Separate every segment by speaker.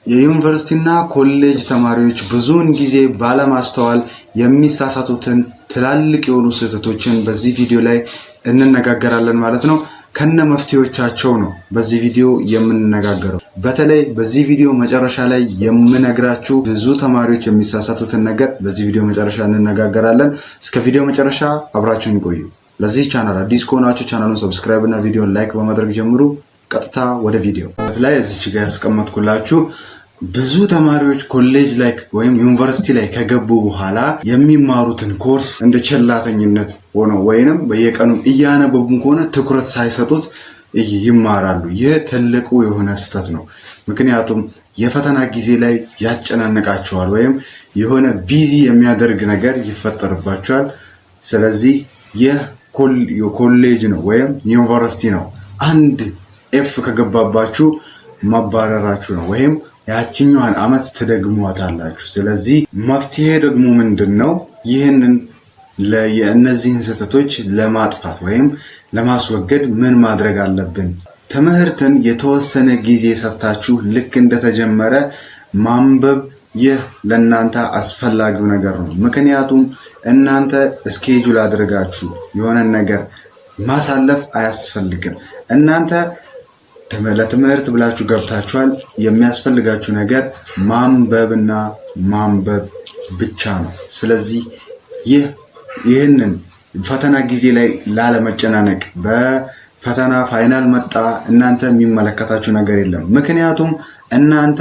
Speaker 1: የዩኒቨርሲቲና ኮሌጅ ተማሪዎች ብዙውን ጊዜ ባለማስተዋል የሚሳሳቱትን ትላልቅ የሆኑ ስህተቶችን በዚህ ቪዲዮ ላይ እንነጋገራለን ማለት ነው። ከነ መፍትሄዎቻቸው ነው በዚህ ቪዲዮ የምንነጋገረው። በተለይ በዚህ ቪዲዮ መጨረሻ ላይ የምነግራችሁ ብዙ ተማሪዎች የሚሳሳቱትን ነገር በዚህ ቪዲዮ መጨረሻ እንነጋገራለን። እስከ ቪዲዮ መጨረሻ አብራችሁን ቆዩ። ለዚህ ቻናል አዲስ ከሆናችሁ ቻናሉን subscribe እና ቪዲዮን like በማድረግ ጀምሩ። ቀጥታ ወደ ቪዲዮ ላይ። እዚች ጋር ያስቀመጥኩላችሁ ብዙ ተማሪዎች ኮሌጅ ላይ ወይም ዩኒቨርሲቲ ላይ ከገቡ በኋላ የሚማሩትን ኮርስ እንደ ቸልተኝነት ሆኖ ወይንም በየቀኑ እያነበቡ ከሆነ ትኩረት ሳይሰጡት ይማራሉ። ይህ ትልቁ የሆነ ስህተት ነው። ምክንያቱም የፈተና ጊዜ ላይ ያጨናንቃቸዋል ወይም የሆነ busy የሚያደርግ ነገር ይፈጠርባቸዋል። ስለዚህ ይህ ኮሌጅ ነው ወይም ዩኒቨርሲቲ ነው። አንድ F ከገባባችሁ መባረራችሁ ነው ወይም ያችኛዋን አመት ትደግሟታላችሁ። ስለዚህ መፍትሄ ደግሞ ምንድን ነው? ይህንን እነዚህን ስህተቶች ለማጥፋት ወይም ለማስወገድ ምን ማድረግ አለብን? ትምህርትን የተወሰነ ጊዜ ሰጥታችሁ ልክ እንደተጀመረ ማንበብ፣ ይህ ለእናንተ አስፈላጊው ነገር ነው። ምክንያቱም እናንተ schedule አድርጋችሁ የሆነን ነገር ማሳለፍ አያስፈልግም። እናንተ ለትምህርት ብላችሁ ገብታችኋል። የሚያስፈልጋችሁ ነገር ማንበብና ማንበብ ብቻ ነው። ስለዚህ ይህንን ፈተና ጊዜ ላይ ላለመጨናነቅ፣ በፈተና final መጣ እናንተ የሚመለከታችሁ ነገር የለም። ምክንያቱም እናንተ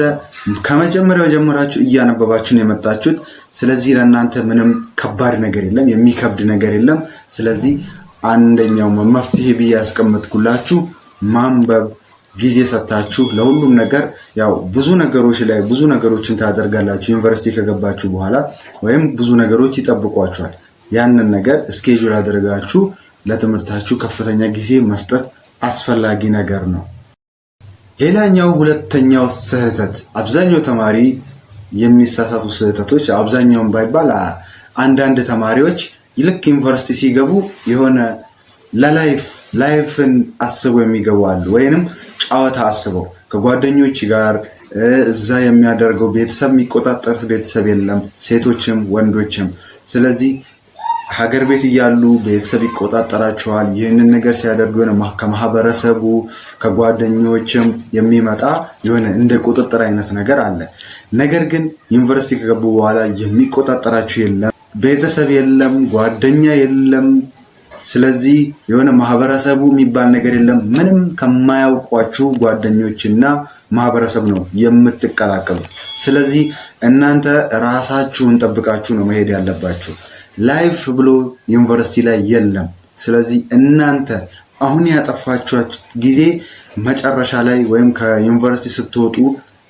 Speaker 1: ከመጀመሪያው ጀምራችሁ እያነበባችሁ ነው የመጣችሁት። ስለዚህ ለእናንተ ምንም ከባድ ነገር የለም፣ የሚከብድ ነገር የለም። ስለዚህ አንደኛው መፍትሄ ብዬ ያስቀመጥኩላችሁ ማንበብ፣ ጊዜ ሰጥታችሁ ለሁሉም ነገር። ያው ብዙ ነገሮች ላይ ብዙ ነገሮችን ታደርጋላችሁ ዩኒቨርሲቲ ከገባችሁ በኋላ ወይም ብዙ ነገሮች ይጠብቋችኋል። ያንን ነገር schedule አድርጋችሁ ለትምህርታችሁ ከፍተኛ ጊዜ መስጠት አስፈላጊ ነገር ነው። ሌላኛው ሁለተኛው ስህተት፣ አብዛኛው ተማሪ የሚሳሳቱ ስህተቶች፣ አብዛኛውን ባይባል አንዳንድ ተማሪዎች ልክ ዩኒቨርሲቲ ሲገቡ የሆነ ለ life ን አስበው የሚገቡ አሉ። ወይንም ጨዋታ አስበው ከጓደኞች ጋር እዛ የሚያደርገው ቤተሰብ የሚቆጣጠር ቤተሰብ የለም፣ ሴቶችም ወንዶችም። ስለዚህ ሀገር ቤት እያሉ ቤተሰብ ይቆጣጠራቸዋል። ይህንን ነገር ሲያደርጉ የሆነ ከማህበረሰቡ ከጓደኞችም የሚመጣ የሆነ እንደ ቁጥጥር አይነት ነገር አለ። ነገር ግን ዩኒቨርሲቲ ከገቡ በኋላ የሚቆጣጠራቸው የለም፣ ቤተሰብ የለም፣ ጓደኛ የለም። ስለዚህ የሆነ ማህበረሰቡ የሚባል ነገር የለም። ምንም ከማያውቋችሁ ጓደኞችና ማህበረሰብ ነው የምትቀላቀሉ። ስለዚህ እናንተ ራሳችሁን ጠብቃችሁ ነው መሄድ ያለባችሁ። Life ብሎ ዩኒቨርሲቲ ላይ የለም። ስለዚህ እናንተ አሁን ያጠፋችኋት ጊዜ መጨረሻ ላይ ወይም ከዩኒቨርሲቲ ስትወጡ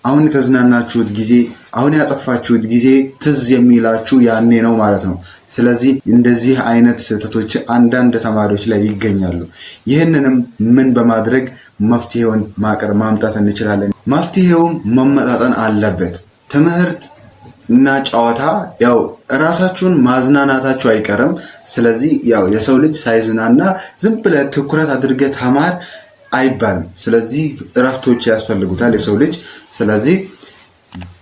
Speaker 1: አሁን የተዝናናችሁት ጊዜ፣ አሁን ያጠፋችሁት ጊዜ ትዝ የሚላችሁ ያኔ ነው ማለት ነው። ስለዚህ እንደዚህ አይነት ስህተቶች አንዳንድ ተማሪዎች ላይ ይገኛሉ። ይህንንም ምን በማድረግ መፍትሄውን ማቅረብ ማምጣት እንችላለን? መፍትሄውም መመጣጠን አለበት። ትምህርት እና ጨዋታ፣ ያው እራሳችሁን ማዝናናታችሁ አይቀርም። ስለዚህ ያው የሰው ልጅ ሳይዝናና ዝም ብለህ ትኩረት አድርገህ ተማር አይባልም። ስለዚህ እረፍቶች ያስፈልጉታል የሰው ልጅ። ስለዚህ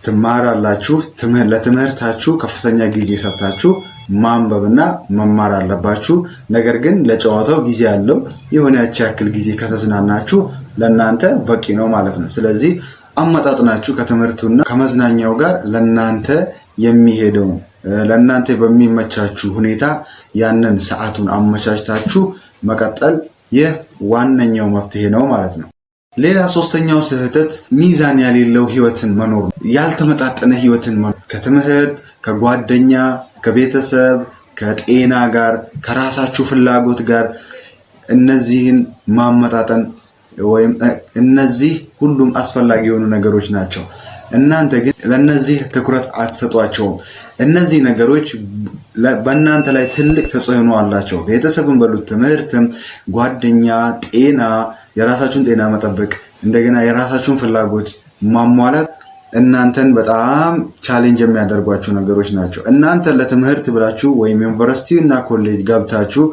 Speaker 1: ትማራላችሁ፣ ለትምህርታችሁ ከፍተኛ ጊዜ ሰጥታችሁ ማንበብና መማር አለባችሁ። ነገር ግን ለጨዋታው ጊዜ ያለው የሆነ ያቺ ያክል ጊዜ ከተዝናናችሁ ለእናንተ በቂ ነው ማለት ነው። ስለዚህ አመጣጥናችሁ ከትምህርቱና ከመዝናኛው ጋር ለእናንተ የሚሄደው፣ ለእናንተ በሚመቻችሁ ሁኔታ ያንን ሰዓቱን አመቻችታችሁ መቀጠል፣ ይህ ዋነኛው መፍትሄ ነው ማለት ነው። ሌላ ሶስተኛው ስህተት ሚዛን የሌለው ህይወትን መኖር ነው። ያልተመጣጠነ ህይወትን መኖር ከትምህርት፣ ከጓደኛ፣ ከቤተሰብ፣ ከጤና ጋር፣ ከራሳችሁ ፍላጎት ጋር እነዚህን ማመጣጠን ወይም እነዚህ ሁሉም አስፈላጊ የሆኑ ነገሮች ናቸው። እናንተ ግን ለእነዚህ ትኩረት አትሰጧቸውም። እነዚህ ነገሮች በእናንተ ላይ ትልቅ ተጽዕኖ አላቸው። ቤተሰብን በሉት፣ ትምህርትም፣ ጓደኛ፣ ጤና፣ የራሳችሁን ጤና መጠበቅ፣ እንደገና የራሳችሁን ፍላጎት ማሟላት እናንተን በጣም challenge የሚያደርጓችሁ ነገሮች ናቸው። እናንተ ለትምህርት ብላችሁ ወይም ዩኒቨርሲቲ እና ኮሌጅ ገብታችሁ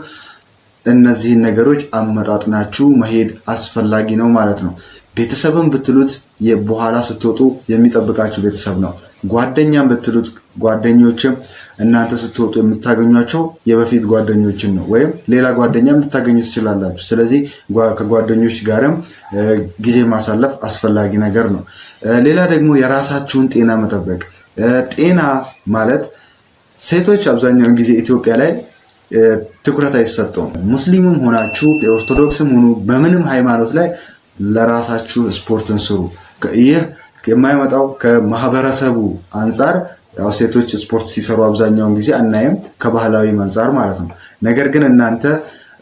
Speaker 1: እነዚህን ነገሮች አመጣጥናችሁ መሄድ አስፈላጊ ነው ማለት ነው። ቤተሰብን ብትሉት በኋላ ስትወጡ የሚጠብቃችሁ ቤተሰብ ነው። ጓደኛም ብትሉት ጓደኞችም እናንተ ስትወጡ የምታገኟቸው የበፊት ጓደኞችን ነው፣ ወይም ሌላ ጓደኛም ልታገኙ ትችላላችሁ። ስለዚህ ከጓደኞች ጋርም ጊዜ ማሳለፍ አስፈላጊ ነገር ነው። ሌላ ደግሞ የራሳችሁን ጤና መጠበቅ። ጤና ማለት ሴቶች አብዛኛውን ጊዜ ኢትዮጵያ ላይ ትኩረት አይሰጠውም። ሙስሊምም ሆናችሁ ኦርቶዶክስም ሁኑ በምንም ሃይማኖት ላይ ለራሳችሁ ስፖርትን ስሩ። ይህ የማይመጣው ከማህበረሰቡ አንጻር ያው ሴቶች ስፖርት ሲሰሩ አብዛኛውን ጊዜ አናይም፣ ከባህላዊ አንጻር ማለት ነው። ነገር ግን እናንተ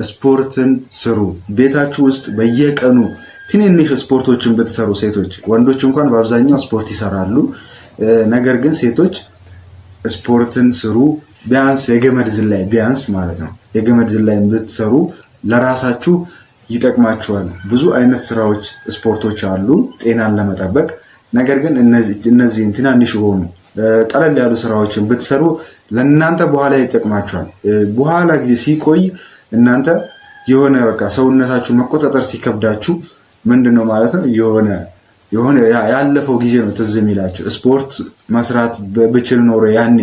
Speaker 1: ስፖርትን ስሩ። ቤታችሁ ውስጥ በየቀኑ ትንንሽ ስፖርቶችን ብትሰሩ ሴቶች፣ ወንዶች እንኳን በአብዛኛው ስፖርት ይሰራሉ። ነገር ግን ሴቶች ስፖርትን ስሩ። ቢያንስ የገመድ ዝላይ ቢያንስ ማለት ነው የገመድ ዝላይ ብትሰሩ ለራሳችሁ ይጠቅማችኋል። ብዙ አይነት ስራዎች ስፖርቶች አሉ ጤናን ለመጠበቅ። ነገር ግን እነዚህን ትናንሽ የሆኑ ቀለል ያሉ ስራዎችን ብትሰሩ ለእናንተ በኋላ ይጠቅማችኋል። በኋላ ጊዜ ሲቆይ እናንተ የሆነ በቃ ሰውነታችሁ መቆጣጠር ሲከብዳችሁ ምንድን ነው ማለት ነው የሆነ የሆነ ያለፈው ጊዜ ነው ትዝ የሚላችሁ። ስፖርት መስራት ብችል ኖሮ ያኔ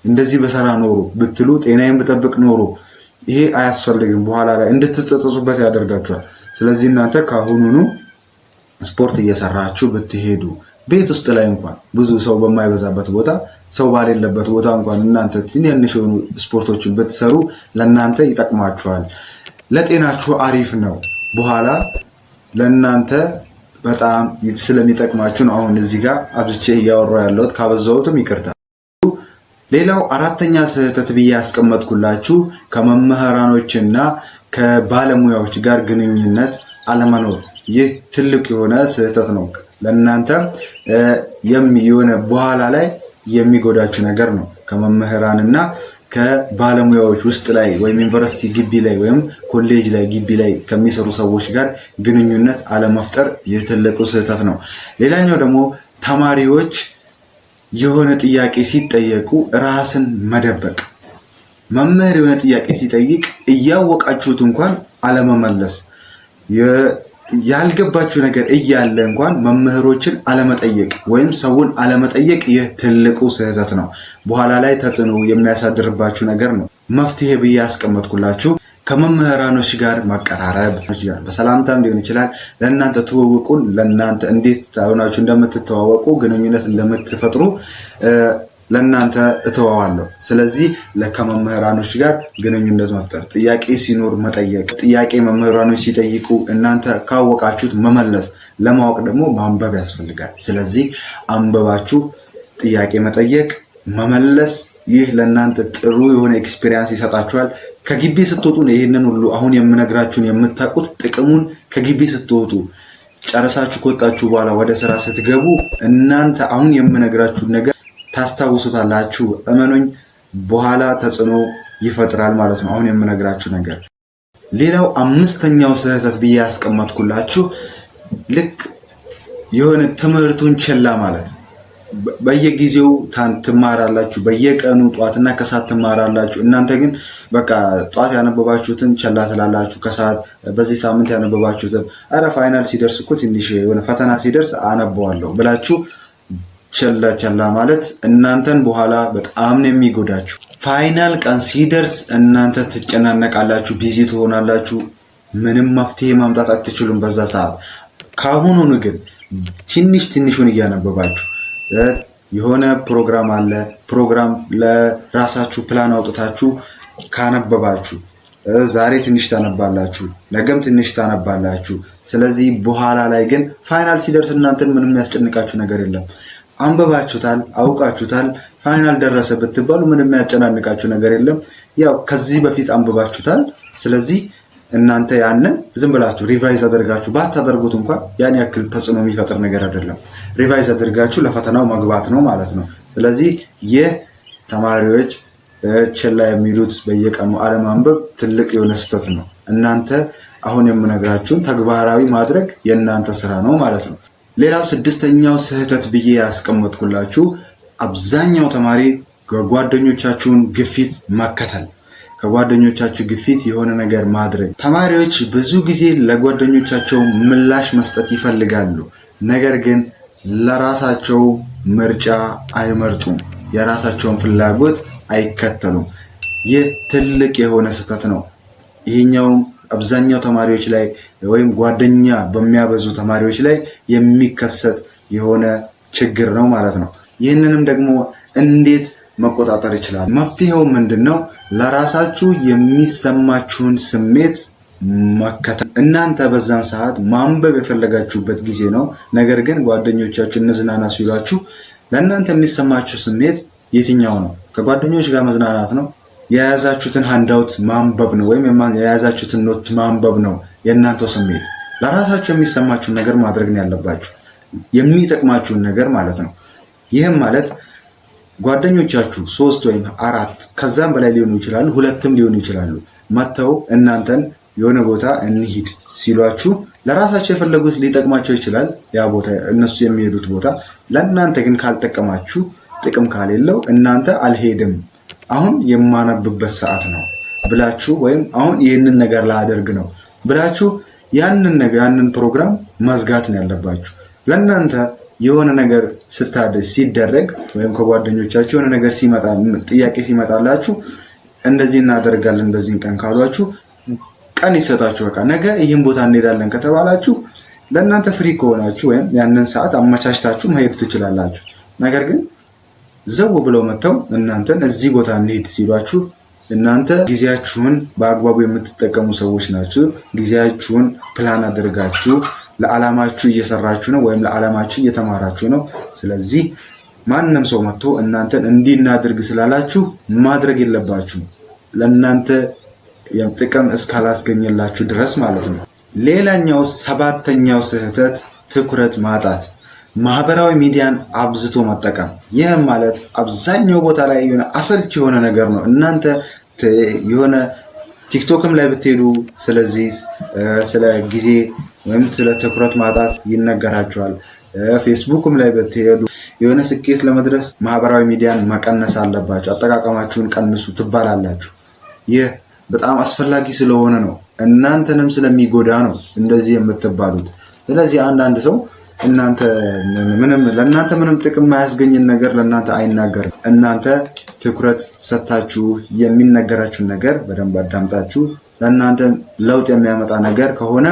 Speaker 1: እንደዚህ በሰራ ኖሮ ብትሉ ጤናዬን ብጠብቅ ኖሮ ይሄ አያስፈልግም፣ በኋላ ላይ እንድትጸጸቱበት ያደርጋችኋል። ስለዚህ እናንተ ከአሁኑኑ ስፖርት እየሰራችሁ ብትሄዱ ቤት ውስጥ ላይ እንኳን ብዙ ሰው በማይበዛበት ቦታ ሰው ባሌለበት ቦታ እንኳን እናንተ ትንንሽ የሆኑ ስፖርቶችን ብትሰሩ ለእናንተ ይጠቅማችኋል፣ ለጤናችሁ አሪፍ ነው። በኋላ ለእናንተ በጣም ስለሚጠቅማችሁ ነው። አሁን እዚህ ጋር አብዝቼ እያወራሁ ያለሁት ካበዛሁትም ይቅርታ። ሌላው አራተኛ ስህተት ብዬ ያስቀመጥኩላችሁ ከመምህራኖችና ከባለሙያዎች ጋር ግንኙነት አለመኖር። ይህ ትልቅ የሆነ ስህተት ነው። ለእናንተ የሆነ በኋላ ላይ የሚጎዳችሁ ነገር ነው። ከመምህራንና ከባለሙያዎች ውስጥ ላይ ወይም ዩኒቨርሲቲ ግቢ ላይ ወይም ኮሌጅ ላይ ግቢ ላይ ከሚሰሩ ሰዎች ጋር ግንኙነት አለመፍጠር ይህ ትልቁ ስህተት ነው። ሌላኛው ደግሞ ተማሪዎች የሆነ ጥያቄ ሲጠየቁ ራስን መደበቅ። መምህር የሆነ ጥያቄ ሲጠይቅ እያወቃችሁት እንኳን አለመመለስ፣ ያልገባችሁ ነገር እያለ እንኳን መምህሮችን አለመጠየቅ ወይም ሰውን አለመጠየቅ ይህ ትልቁ ስህተት ነው። በኋላ ላይ ተጽዕኖ የሚያሳድርባችሁ ነገር ነው። መፍትሄ ብዬ ያስቀመጥኩላችሁ ከመምህራኖች ጋር መቀራረብ፣ በሰላምታም ሊሆን ይችላል። ለእናንተ ትውውቁን ለእናንተ እንዴት ሆናችሁ እንደምትተዋወቁ ግንኙነት እንደምትፈጥሩ ለእናንተ እተዋዋለሁ። ስለዚህ ከመምህራኖች ጋር ግንኙነት መፍጠር፣ ጥያቄ ሲኖር መጠየቅ፣ ጥያቄ መምህራኖች ሲጠይቁ እናንተ ካወቃችሁት መመለስ፣ ለማወቅ ደግሞ ማንበብ ያስፈልጋል። ስለዚህ አንብባችሁ ጥያቄ መጠየቅ፣ መመለስ፣ ይህ ለእናንተ ጥሩ የሆነ experience ይሰጣችኋል። ከግቢ ስትወጡ ነው ይህንን ሁሉ አሁን የምነግራችሁን የምታውቁት ጥቅሙን። ከግቢ ስትወጡ ጨርሳችሁ ከወጣችሁ በኋላ ወደ ስራ ስትገቡ እናንተ አሁን የምነግራችሁን ነገር ታስታውሱታላችሁ። እመኑኝ፣ በኋላ ተጽዕኖ ይፈጥራል ማለት ነው አሁን የምነግራችሁ ነገር። ሌላው አምስተኛው ስህተት ብዬ ያስቀመጥኩላችሁ ልክ የሆነ ትምህርቱን ችላ ማለት። በየጊዜው ትማራላችሁ፣ በየቀኑ ጠዋትና ከሰዓት ትማራላችሁ። እናንተ ግን በቃ ጠዋት ያነበባችሁትን ችላ ትላላችሁ። ከሰዓት በዚህ ሳምንት ያነበባችሁትን ኧረ final ሲደርስ እኮ ትንሽ የሆነ ፈተና ሲደርስ አነበዋለሁ ብላችሁ ችላ ችላ ማለት እናንተን በኋላ በጣም ነው የሚጎዳችሁ። final ቀን ሲደርስ እናንተ ትጨናነቃላችሁ፣ busy ትሆናላችሁ። ምንም መፍትሄ ማምጣት አትችሉም በዛ ሰዓት። ከአሁኑኑ ግን ትንሽ ትንሹን እያነበባችሁ የሆነ ፕሮግራም አለ። ፕሮግራም ለራሳችሁ ፕላን አውጥታችሁ ካነበባችሁ ዛሬ ትንሽ ታነባላችሁ፣ ነገም ትንሽ ታነባላችሁ። ስለዚህ በኋላ ላይ ግን final ሲደርስ እናንተን ምንም የሚያስጨንቃችሁ ነገር የለም። አንብባችሁታል፣ አውቃችሁታል። final ደረሰ ብትባሉ ምንም የሚያጨናንቃችሁ ነገር የለም። ያው ከዚህ በፊት አንብባችሁታል። ስለዚህ እናንተ ያንን ዝም ብላችሁ revise አድርጋችሁ ባታደርጉት እንኳን ያን ያክል ተጽዕኖ የሚፈጥር ነገር አይደለም። revise አድርጋችሁ ለፈተናው መግባት ነው ማለት ነው። ስለዚህ ይህ ተማሪዎች ችላ የሚሉት በየቀኑ አለማንበብ ትልቅ የሆነ ስህተት ነው። እናንተ አሁን የምነግራችሁን ተግባራዊ ማድረግ የእናንተ ስራ ነው ማለት ነው። ሌላው ስድስተኛው ስህተት ብዬ ያስቀመጥኩላችሁ አብዛኛው ተማሪ ጓደኞቻችሁን ግፊት መከተል። ከጓደኞቻችሁ ግፊት የሆነ ነገር ማድረግ። ተማሪዎች ብዙ ጊዜ ለጓደኞቻቸው ምላሽ መስጠት ይፈልጋሉ፣ ነገር ግን ለራሳቸው ምርጫ አይመርጡም፣ የራሳቸውን ፍላጎት አይከተሉም። ይህ ትልቅ የሆነ ስህተት ነው። ይሄኛውም አብዛኛው ተማሪዎች ላይ ወይም ጓደኛ በሚያበዙ ተማሪዎች ላይ የሚከሰት የሆነ ችግር ነው ማለት ነው። ይህንንም ደግሞ እንዴት መቆጣጠር ይችላል? መፍትሄው ምንድን ነው? ለራሳችሁ የሚሰማችሁን ስሜት መከተል። እናንተ በዛን ሰዓት ማንበብ የፈለጋችሁበት ጊዜ ነው። ነገር ግን ጓደኞቻችሁ እንዝናና ሲሏችሁ ለእናንተ የሚሰማችሁ ስሜት የትኛው ነው? ከጓደኞች ጋር መዝናናት ነው? የያዛችሁትን handout ማንበብ ነው? ወይም የያዛችሁትን note ማንበብ ነው? የእናንተው ስሜት ለራሳችሁ የሚሰማችሁን ነገር ማድረግ ነው ያለባችሁ፣ የሚጠቅማችሁን ነገር ማለት ነው። ይህም ማለት ጓደኞቻችሁ 3 ወይም 4 ከዛም በላይ ሊሆኑ ይችላሉ፣ 2ም ሊሆኑ ይችላሉ። መጥተው እናንተን የሆነ ቦታ እንሂድ ሲሏችሁ ለራሳቸው የፈለጉት ሊጠቅማቸው ይችላል ያ ቦታ እነሱ የሚሄዱት ቦታ። ለእናንተ ግን ካልጠቀማችሁ፣ ጥቅም ካሌለው እናንተ አልሄድም፣ አሁን የማነብበት ሰዓት ነው ብላችሁ ወይም አሁን ይህንን ነገር ላደርግ ነው ብላችሁ ያንን ነገር ያንን ፕሮግራም መዝጋት ነው ያለባችሁ። ለእናንተ የሆነ ነገር ስታደስ ሲደረግ ወይም ከጓደኞቻችሁ የሆነ ነገር ሲመጣ፣ ጥያቄ ሲመጣላችሁ እንደዚህ እናደርጋለን በዚህን ቀን ካሏችሁ ቀን ይሰጣችሁ። በቃ ነገ ይህን ቦታ እንሄዳለን ከተባላችሁ ለእናንተ free ከሆናችሁ ወይም ያንን ሰዓት አመቻችታችሁ መሄድ ትችላላችሁ። ነገር ግን ዘው ብለው መጥተው እናንተን እዚህ ቦታ እንሂድ ሲሏችሁ እናንተ ጊዜያችሁን በአግባቡ የምትጠቀሙ ሰዎች ናችሁ። ጊዜያችሁን ፕላን አድርጋችሁ ለዓላማችሁ እየሰራችሁ ነው ወይም ለዓላማችሁ እየተማራችሁ ነው። ስለዚህ ማንም ሰው መጥቶ እናንተን እንዲህ እናድርግ ስላላችሁ ማድረግ የለባችሁም፣ ለእናንተ ጥቅም እስካላስገኘላችሁ ድረስ ማለት ነው። ሌላኛው ሰባተኛው ስህተት ትኩረት ማጣት፣ ማህበራዊ ሚዲያን አብዝቶ መጠቀም። ይህም ማለት አብዛኛው ቦታ ላይ የሆነ አሰልቺ የሆነ ነገር ነው። እናንተ የሆነ ቲክቶክም ላይ ብትሄዱ ስለዚህ ስለ ጊዜ ወይም ስለ ትኩረት ማጣት ይነገራችኋል። ፌስቡክም ላይ ብትሄዱ የሆነ ስኬት ለመድረስ ማህበራዊ ሚዲያን መቀነስ አለባችሁ፣ አጠቃቀማችሁን ቀንሱ ትባላላችሁ። ይህ በጣም አስፈላጊ ስለሆነ ነው፣ እናንተንም ስለሚጎዳ ነው እንደዚህ የምትባሉት። ስለዚህ አንዳንድ ሰው እናንተ ምንም ለእናንተ ምንም ጥቅም የማያስገኝን ነገር ለእናንተ አይናገርም። እናንተ ትኩረት ሰጥታችሁ የሚነገራችሁን ነገር በደንብ አዳምጣችሁ ለእናንተ ለውጥ የሚያመጣ ነገር ከሆነ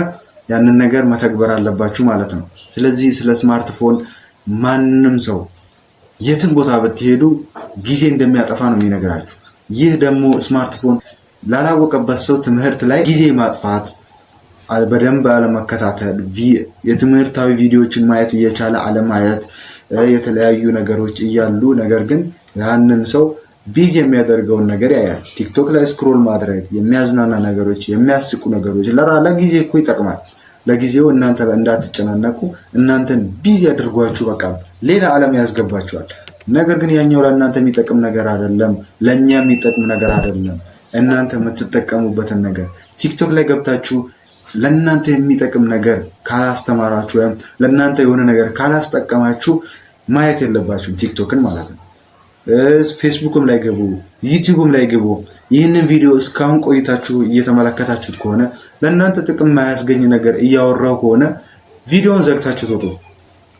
Speaker 1: ያንን ነገር መተግበር አለባችሁ ማለት ነው። ስለዚህ ስለ ስማርትፎን ማንም ሰው የትም ቦታ ብትሄዱ ጊዜ እንደሚያጠፋ ነው የሚነግራችሁ። ይህ ደግሞ ስማርትፎን ላላወቀበት ሰው ትምህርት ላይ ጊዜ ማጥፋት፣ በደንብ አለመከታተል፣ የትምህርታዊ ቪዲዮዎችን ማየት እየቻለ አለማየት፣ የተለያዩ ነገሮች እያሉ ነገር ግን ያንን ሰው busy የሚያደርገውን ነገር ያያል። ቲክቶክ ላይ scroll ማድረግ፣ የሚያዝናና ነገሮች፣ የሚያስቁ ነገሮች ለጊዜ እኮ ይጠቅማል። ለጊዜው እናንተ እንዳትጨናነቁ እናንተን busy አድርጓችሁ በቃ ሌላ ዓለም ያስገባችኋል። ነገር ግን ያኛው ለእናንተ የሚጠቅም ነገር አይደለም፣ ለእኛ የሚጠቅም ነገር አይደለም። እናንተ የምትጠቀሙበትን ነገር ቲክቶክ ላይ ገብታችሁ ለእናንተ የሚጠቅም ነገር ካላስተማራችሁ ወይም ለእናንተ የሆነ ነገር ካላስጠቀማችሁ ማየት የለባችሁም ቲክቶክን ማለት ነው። ፌስቡክም ላይ ግቡ፣ ዩቲዩብም ላይ ግቡ። ይህንን ቪዲዮ እስካሁን ቆይታችሁ እየተመለከታችሁት ከሆነ ለእናንተ ጥቅም የማያስገኝ ነገር እያወራው ከሆነ ቪዲዮውን ዘግታችሁ ትወጡ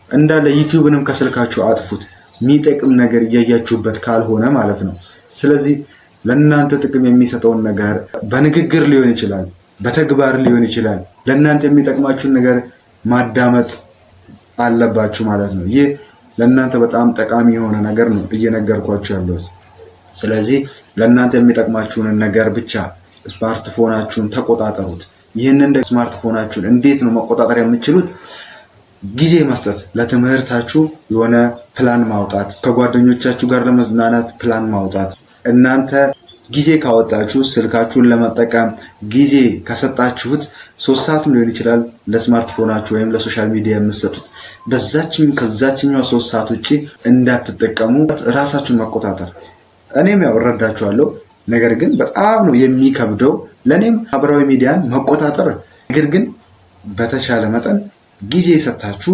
Speaker 1: እንዳለ ዩቲዩብንም ከስልካችሁ አጥፉት። የሚጠቅም ነገር እያያችሁበት ካልሆነ ማለት ነው። ስለዚህ ለእናንተ ጥቅም የሚሰጠውን ነገር በንግግር ሊሆን ይችላል፣ በተግባር ሊሆን ይችላል። ለእናንተ የሚጠቅማችሁን ነገር ማዳመጥ አለባችሁ ማለት ነው። ይህ ለእናንተ በጣም ጠቃሚ የሆነ ነገር ነው እየነገርኳችሁ ያለሁት። ስለዚህ ለእናንተ የሚጠቅማችሁን ነገር ብቻ ስማርትፎናችሁን ተቆጣጠሩት። ይህንን ስማርትፎናችሁን እንዴት ነው መቆጣጠር የምትችሉት? ጊዜ መስጠት፣ ለትምህርታችሁ የሆነ ፕላን ማውጣት፣ ከጓደኞቻችሁ ጋር ለመዝናናት ፕላን ማውጣት። እናንተ ጊዜ ካወጣችሁ ስልካችሁን ለመጠቀም ጊዜ ከሰጣችሁት 3 ሰዓትም ሊሆን ይችላል ለስማርትፎናችሁ ወይም ለ social media የምትሰጡት በዛችን ከዛችኛው 3 ሰዓት ውጭ እንዳትጠቀሙ ራሳችሁን መቆጣጠር። እኔም ያው እረዳችኋለሁ፣ ነገር ግን በጣም ነው የሚከብደው ለእኔም ማህበራዊ ሚዲያን መቆጣጠር። ነገር ግን በተቻለ መጠን ጊዜ ሰጥታችሁ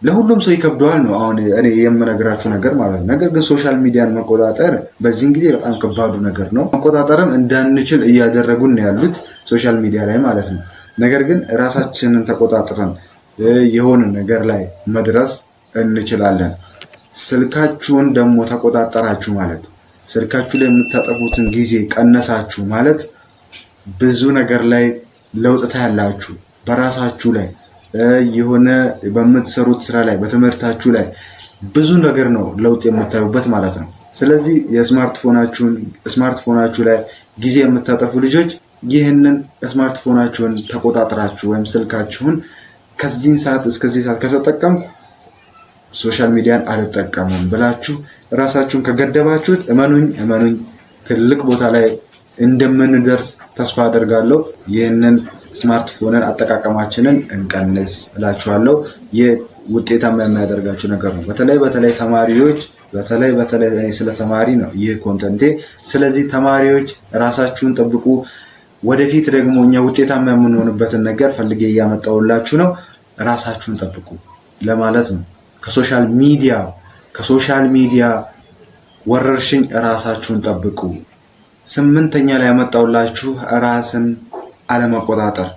Speaker 1: ለሁሉም ሰው ይከብደዋል ነው አሁን እኔ የምነግራችሁ ነገር ማለት ነው። ነገር ግን social media ን መቆጣጠር በዚህን ጊዜ በጣም ከባዱ ነገር ነው። መቆጣጠርም እንዳንችል እያደረጉን ያሉት social media ላይ ማለት ነው። ነገር ግን ራሳችንን ተቆጣጥረን የሆነ ነገር ላይ መድረስ እንችላለን። ስልካችሁን ደግሞ ተቆጣጠራችሁ ማለት፣ ስልካችሁ ላይ የምታጠፉትን ጊዜ ቀነሳችሁ ማለት ብዙ ነገር ላይ ለውጥ ታያላችሁ። በራሳችሁ ላይ፣ የሆነ በምትሰሩት ስራ ላይ፣ በትምህርታችሁ ላይ ብዙ ነገር ነው ለውጥ የምታዩበት ማለት ነው። ስለዚህ የስማርትፎናችሁን ስማርትፎናችሁ ላይ ጊዜ የምታጠፉ ልጆች ይህንን ስማርትፎናችሁን ተቆጣጥራችሁ ወይም ስልካችሁን ከዚህን ሰዓት እስከዚህ ሰዓት ከተጠቀምኩ social media ን አልጠቀምም ብላችሁ ራሳችሁን ከገደባችሁት እመኑኝ እመኑኝ ትልቅ ቦታ ላይ እንደምንደርስ ተስፋ አደርጋለሁ። ይህንን ስማርትፎንን አጠቃቀማችንን እንቀንስ እላችኋለሁ። ይህ ውጤታማ የሚያደርጋችሁ ነገር ነው። በተለይ በተለይ ተማሪዎች፣ በተለይ በተለይ እኔ ስለ ተማሪ ነው ይህ content ኤ። ስለዚህ ተማሪዎች ራሳችሁን ጠብቁ። ወደፊት ደግሞ እኛ ውጤታማ የምንሆንበትን ነገር ፈልጌ እያመጣሁላችሁ ነው። ራሳችሁን ጠብቁ ለማለት ነው። ከ social media ወረርሽኝ ራሳችሁን ጠብቁ። ስምንተኛ ላይ ያመጣሁላችሁ ራስን አለመቆጣጠር፣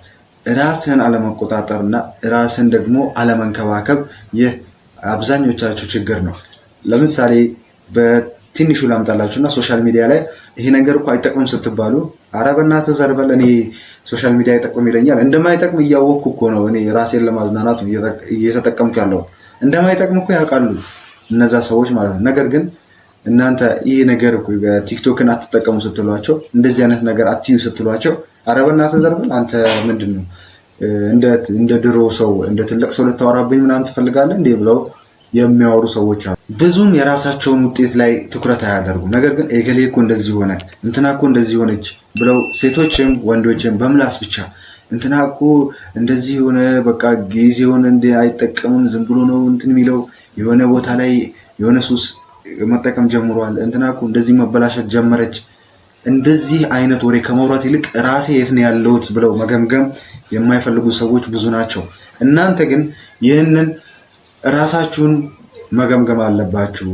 Speaker 1: ራስን አለመቆጣጠር እና ራስን ደግሞ አለመንከባከብ፣ ይህ አብዛኞቻችሁ ችግር ነው። ለምሳሌ በትንሹ ላምጣላችሁ እና social media ላይ ይሄ ነገር እኮ አይጠቅምም ስትባሉ ኧረ በእናትህ ዘር በል፣ እኔ social media አይጠቅምም ይለኛል። እንደማይጠቅም እያወቅኩ እኮ ነው፣ እኔ ራሴን ለማዝናናት ነው እየተጠቀምኩ ያለሁት። እንደማይጠቅም እኮ ያውቃሉ እነዛ ሰዎች ማለት ነው። ነገር ግን እናንተ ይህ ነገር እኮ ቲክቶክን አትጠቀሙ ስትሏቸው፣ እንደዚህ አይነት ነገር አትዩ ስትሏቸው ኧረ በእናትህ ዘር በል፣ አንተ ምንድን ነው እንደ ድሮ ሰው እንደ ትልቅ ሰው ልታወራብኝ ምናምን ትፈልጋለህ እንዴ ብለው የሚያወሩ ሰዎች አሉ። ብዙም የራሳቸውን ውጤት ላይ ትኩረት አያደርጉም። ነገር ግን ኤገሌ እኮ እንደዚህ ሆነ፣ እንትና እኮ እንደዚህ ሆነች ብለው ሴቶችም ወንዶችም በምላስ ብቻ እንትና እኮ እንደዚህ ሆነ፣ በቃ ጊዜውን እንደ አይጠቀምም፣ ዝም ብሎ ነው እንትን የሚለው፣ የሆነ ቦታ ላይ የሆነ ሱስ መጠቀም ጀምሯል፣ እንትና እኮ እንደዚህ መበላሸት ጀመረች። እንደዚህ አይነት ወሬ ከማውራት ይልቅ ራሴ የት ነው ያለሁት ብለው መገምገም የማይፈልጉ ሰዎች ብዙ ናቸው። እናንተ ግን ይህንን ራሳችሁን መገምገም አለባችሁ።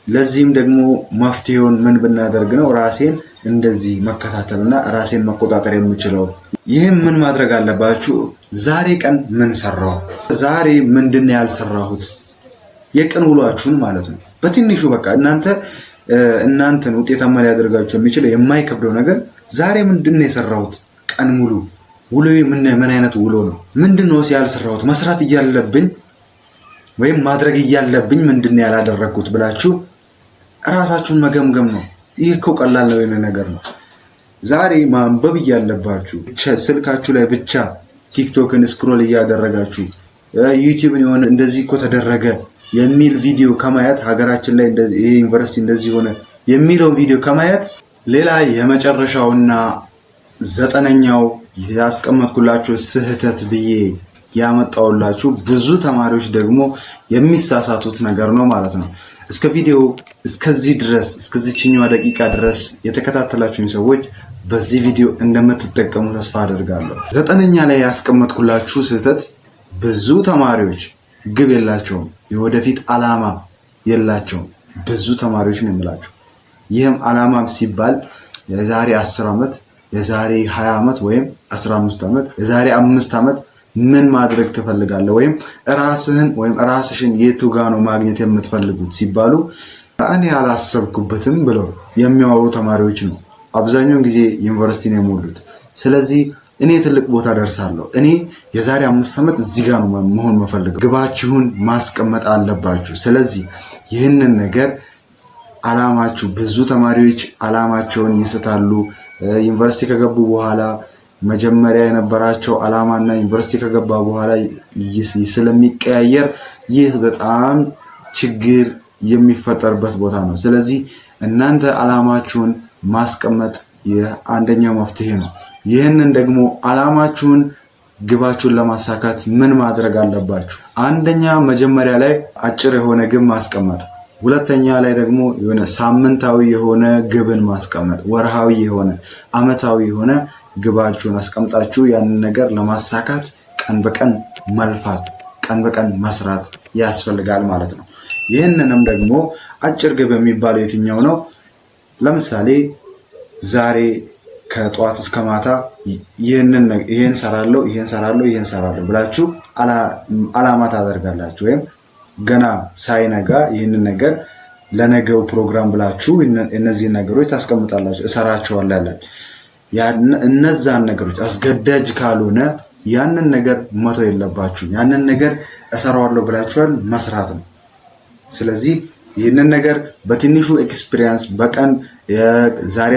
Speaker 1: ለዚህም ደግሞ መፍትሄውን ምን ብናደርግ ነው ራሴን እንደዚህ መከታተልና ራሴን መቆጣጠር የምችለው? ይህም ምን ማድረግ አለባችሁ? ዛሬ ቀን ምን ሰራሁ? ዛሬ ምንድን ነው ያልሰራሁት? የቀን ውሏችሁን ማለት ነው። በትንሹ በቃ እናንተን ውጤታማ ሊያደርጋችሁ የሚችለው የማይከብደው ነገር ዛሬ ምንድን ነው የሰራሁት? ቀን ሙሉ ውሎዬ ምን አይነት ውሎ ነው? ምንድን ነው ያልሰራሁት? መስራት እያለብኝ ወይም ማድረግ እያለብኝ ምንድን ነው ያላደረግኩት ብላችሁ እራሳችሁን መገምገም ነው። ይህ እኮ ቀላል ነው የሆነ ነገር ነው። ዛሬ ማንበብ እያለባችሁ ስልካችሁ ላይ ብቻ ቲክቶክን scroll እያደረጋችሁ፣ ዩቲዩብን የሆነ እንደዚህ እኮ ተደረገ የሚል ቪዲዮ ከማየት፣ ሀገራችን ላይ ይሄ ዩኒቨርሲቲ እንደዚህ ሆነ የሚለውን ቪዲዮ ከማየት፣ ሌላ የመጨረሻውና ዘጠነኛው ያስቀመጥኩላችሁ ስህተት ብዬ ያመጣውላችሁ ብዙ ተማሪዎች ደግሞ የሚሳሳቱት ነገር ነው ማለት ነው። እስከ ቪዲዮ እስከዚህ ድረስ፣ እስከዚህችኛዋ ደቂቃ ድረስ የተከታተላችሁኝ ሰዎች በዚህ ቪዲዮ እንደምትጠቀሙ ተስፋ አደርጋለሁ። ዘጠነኛ ላይ ያስቀመጥኩላችሁ ስህተት ብዙ ተማሪዎች ግብ የላቸውም፣ የወደፊት አላማ የላቸውም። ብዙ ተማሪዎች ነው የምላቸው። ይህም አላማ ሲባል የዛሬ 10 ዓመት፣ የዛሬ 20 ዓመት ወይም 15 ዓመት፣ የዛሬ 5 ዓመት ምን ማድረግ ትፈልጋለህ ወይም ራስህን ወይም ራስሽን የቱ ጋ ነው ማግኘት የምትፈልጉት ሲባሉ እኔ አላሰብኩበትም ብለው የሚያወሩ ተማሪዎች ነው አብዛኛውን ጊዜ ዩኒቨርሲቲ ነው የሞሉት። ስለዚህ እኔ ትልቅ ቦታ ደርሳለሁ፣ እኔ የዛሬ 5 ዓመት እዚህ ጋር ነው መሆን የምፈልገው። ግባችሁን ማስቀመጥ አለባችሁ። ስለዚህ ይህንን ነገር አላማችሁ፣ ብዙ ተማሪዎች አላማቸውን ይስታሉ። ዩኒቨርሲቲ ከገቡ በኋላ መጀመሪያ የነበራቸው አላማና ዩኒቨርሲቲ ከገባ በኋላ ስለሚቀያየር ይህ በጣም ችግር የሚፈጠርበት ቦታ ነው። ስለዚህ እናንተ አላማችሁን ማስቀመጥ ይህ አንደኛው መፍትሄ ነው። ይህንን ደግሞ አላማችሁን ግባችሁን ለማሳካት ምን ማድረግ አለባችሁ? አንደኛ መጀመሪያ ላይ አጭር የሆነ ግብ ማስቀመጥ፣ ሁለተኛ ላይ ደግሞ የሆነ ሳምንታዊ የሆነ ግብን ማስቀመጥ፣ ወርሃዊ የሆነ፣ አመታዊ የሆነ ግባችሁን አስቀምጣችሁ ያንን ነገር ለማሳካት ቀን በቀን መልፋት፣ ቀን በቀን መስራት። ያስፈልጋል ማለት ነው። ይህንንም ደግሞ አጭር ግብ የሚባለው የትኛው ነው? ለምሳሌ ዛሬ ከጠዋት እስከ ማታ ይህን ሰራለሁ፣ ይህን ሰራለሁ፣ ይህን ሰራለሁ ብላችሁ አላማ ታደርጋላችሁ። ወይም ገና ሳይነጋ ይህንን ነገር ለነገው ፕሮግራም ብላችሁ እነዚህን ነገሮች ታስቀምጣላችሁ፣ እሰራቸዋለሁ ያላችሁ እነዛን ነገሮች አስገዳጅ ካልሆነ ያንን ነገር መተው የለባችሁም። ያንን ነገር እሰራዋለሁ ብላችኋል፣ መስራት ነው። ስለዚህ ይህንን ነገር በትንሹ experience በቀን ዛሬ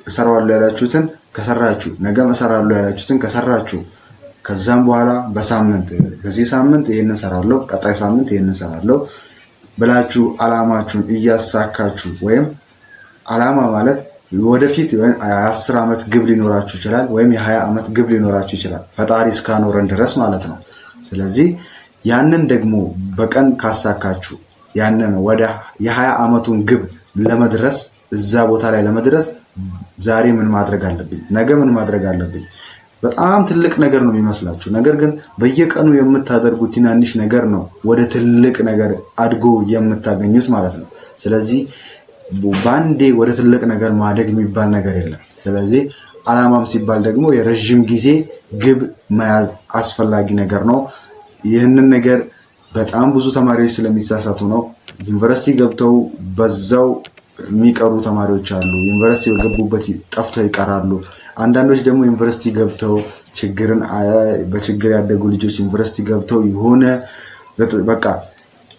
Speaker 1: እሰራዋለሁ ያላችሁትን ከሰራችሁ፣ ነገም እሰራለሁ ያላችሁትን ከሰራችሁ፣ ከዛም በኋላ በሳምንት በዚህ ሳምንት ይህንን እሰራለሁ፣ ቀጣይ ሳምንት ይህንን እሰራለሁ ብላችሁ አላማችሁን እያሳካችሁ፣ ወይም አላማ ማለት ወደፊት የ10 ዓመት ግብ ሊኖራችሁ ይችላል፣ ወይም የ20 ዓመት ግብ ሊኖራችሁ ይችላል፣ ፈጣሪ እስካኖረን ድረስ ማለት ነው። ስለዚህ ያንን ደግሞ በቀን ካሳካችሁ ያንን ወደ የ20 ዓመቱን ግብ ለመድረስ፣ እዛ ቦታ ላይ ለመድረስ ዛሬ ምን ማድረግ አለብኝ፣ ነገ ምን ማድረግ አለብኝ? በጣም ትልቅ ነገር ነው የሚመስላችሁ፣ ነገር ግን በየቀኑ የምታደርጉት ትናንሽ ነገር ነው ወደ ትልቅ ነገር አድጎ የምታገኙት ማለት ነው። ስለዚህ በአንዴ ወደ ትልቅ ነገር ማደግ የሚባል ነገር የለም። ስለዚህ አላማም ሲባል ደግሞ የረዥም ጊዜ ግብ መያዝ አስፈላጊ ነገር ነው። ይህንን ነገር በጣም ብዙ ተማሪዎች ስለሚሳሳቱ ነው። ዩኒቨርሲቲ ገብተው በዛው የሚቀሩ ተማሪዎች አሉ። ዩኒቨርሲቲ በገቡበት ጠፍተው ይቀራሉ። አንዳንዶች ደግሞ ዩኒቨርሲቲ ገብተው ችግርን በችግር ያደጉ ልጆች ዩኒቨርሲቲ ገብተው የሆነ በቃ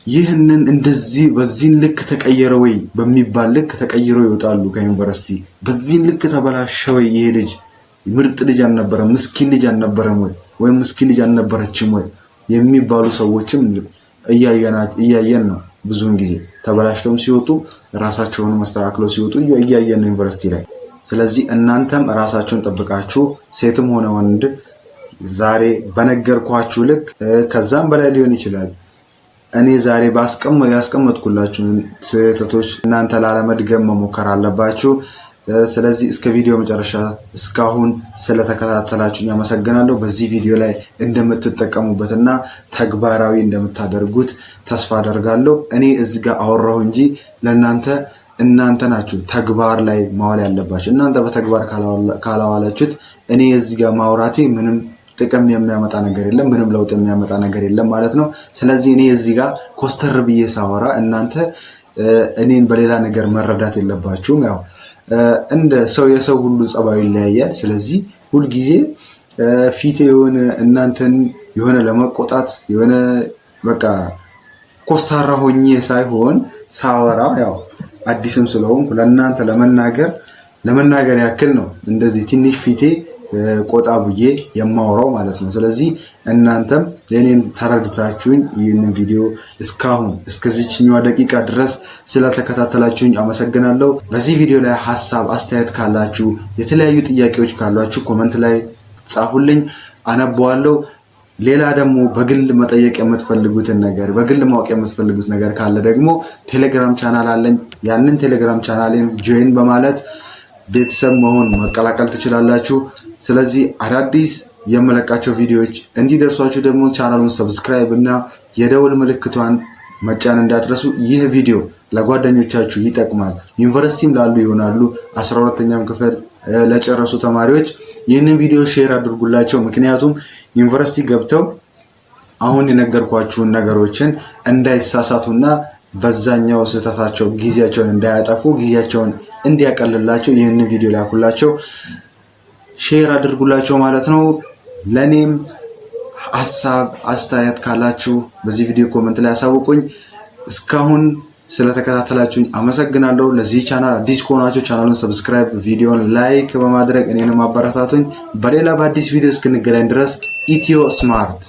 Speaker 1: ይህንን እንደዚህ በዚህን ልክ ተቀየረ ወይ በሚባል ልክ ተቀይረው ይወጣሉ ከዩኒቨርሲቲ። በዚህን ልክ ተበላሸ ወይ፣ ይሄ ልጅ ምርጥ ልጅ አልነበረም፣ ምስኪን ልጅ አልነበረም ወይ፣ ወይም ምስኪን ልጅ አልነበረችም ወይ የሚባሉ ሰዎችም እያየን ነው። ብዙውን ጊዜ ተበላሽተውም ሲወጡ፣ ራሳቸውን መስተካክለው ሲወጡ እያየን ነው ዩኒቨርሲቲ ላይ። ስለዚህ እናንተም ራሳችሁን ጠብቃችሁ ሴትም ሆነ ወንድ ዛሬ በነገርኳችሁ ልክ፣ ከዛም በላይ ሊሆን ይችላል፣ እኔ ዛሬ ያስቀመጥኩላችሁን ስህተቶች እናንተ ላለመድገም መሞከር አለባችሁ። ስለዚህ እስከ ቪዲዮ መጨረሻ እስካሁን ስለተከታተላችሁኝ አመሰግናለሁ። በዚህ ቪዲዮ ላይ እንደምትጠቀሙበትና ተግባራዊ እንደምታደርጉት ተስፋ አደርጋለሁ። እኔ እዚህ ጋር አወራሁ እንጂ ለእናንተ እናንተ ናችሁ ተግባር ላይ ማዋል ያለባችሁ። እናንተ በተግባር ካላዋላችሁት እኔ እዚህ ጋር ማውራቴ ምንም ጥቅም የሚያመጣ ነገር የለም፣ ምንም ለውጥ የሚያመጣ ነገር የለም ማለት ነው። ስለዚህ እኔ እዚህ ጋር ኮስተር ብዬ ሳወራ እናንተ እኔን በሌላ ነገር መረዳት የለባችሁም። ያው እንደ ሰው የሰው ሁሉ ጸባዩ ይለያያል። ስለዚህ ሁልጊዜ ፊቴ የሆነ እናንተን የሆነ ለመቆጣት የሆነ በቃ ኮስታራ ሆኜ ሳይሆን ሳወራ ያው አዲስም ስለሆንኩ ለእናንተ ለመናገር ያክል ነው እንደዚህ ትንሽ ፊቴ ቆጣ ብዬ የማወራው ማለት ነው። ስለዚህ እናንተም የኔን ተረድታችሁኝ ይህንን ቪዲዮ እስካሁን እስከዚችኛዋ ደቂቃ ድረስ ስለተከታተላችሁኝ አመሰግናለሁ። በዚህ ቪዲዮ ላይ ሀሳብ አስተያየት ካላችሁ፣ የተለያዩ ጥያቄዎች ካሏችሁ comment ላይ ጻፉልኝ፣ አነበዋለሁ። ሌላ ደግሞ በግል መጠየቅ የምትፈልጉትን ነገር፣ በግል ማወቅ የምትፈልጉት ነገር ካለ ደግሞ ቴሌግራም ቻናል አለኝ። ያንን ቴሌግራም ቻናሌን join በማለት ቤተሰብ መሆን መቀላቀል ትችላላችሁ። ስለዚህ አዳዲስ የምለቃቸው ቪዲዮዎች እንዲደርሷችሁ ደግሞ ቻናሉን subscribe እና የደወል ምልክቷን መጫን እንዳትረሱ። ይህ ቪዲዮ ለጓደኞቻችሁ ይጠቅማል፣ ዩኒቨርሲቲም ላሉ ይሆናሉ፣ 12ኛም ክፍል ለጨረሱ ተማሪዎች ይህንን ቪዲዮ share አድርጉላቸው። ምክንያቱም ዩኒቨርሲቲ ገብተው አሁን የነገርኳችሁን ነገሮችን እንዳይሳሳቱና በዛኛው ስህተታቸው ጊዜያቸውን እንዳያጠፉ፣ ጊዜያቸውን እንዲያቀልላቸው ይህንን ቪዲዮ ላኩላቸው፣ share አድርጉላቸው ማለት ነው። ለእኔም ሀሳብ አስተያየት ካላችሁ በዚህ ቪዲዮ comment ላይ ያሳውቁኝ። እስካሁን ስለተከታተላችሁኝ አመሰግናለሁ። ለዚህ ቻናል አዲስ ከሆናችሁ ቻናሉን subscribe፣ ቪዲዮን like በማድረግ እኔንም አበረታቱኝ። በሌላ በአዲስ ቪዲዮ እስክንገናኝ ድረስ ኢትዮ ስማርት።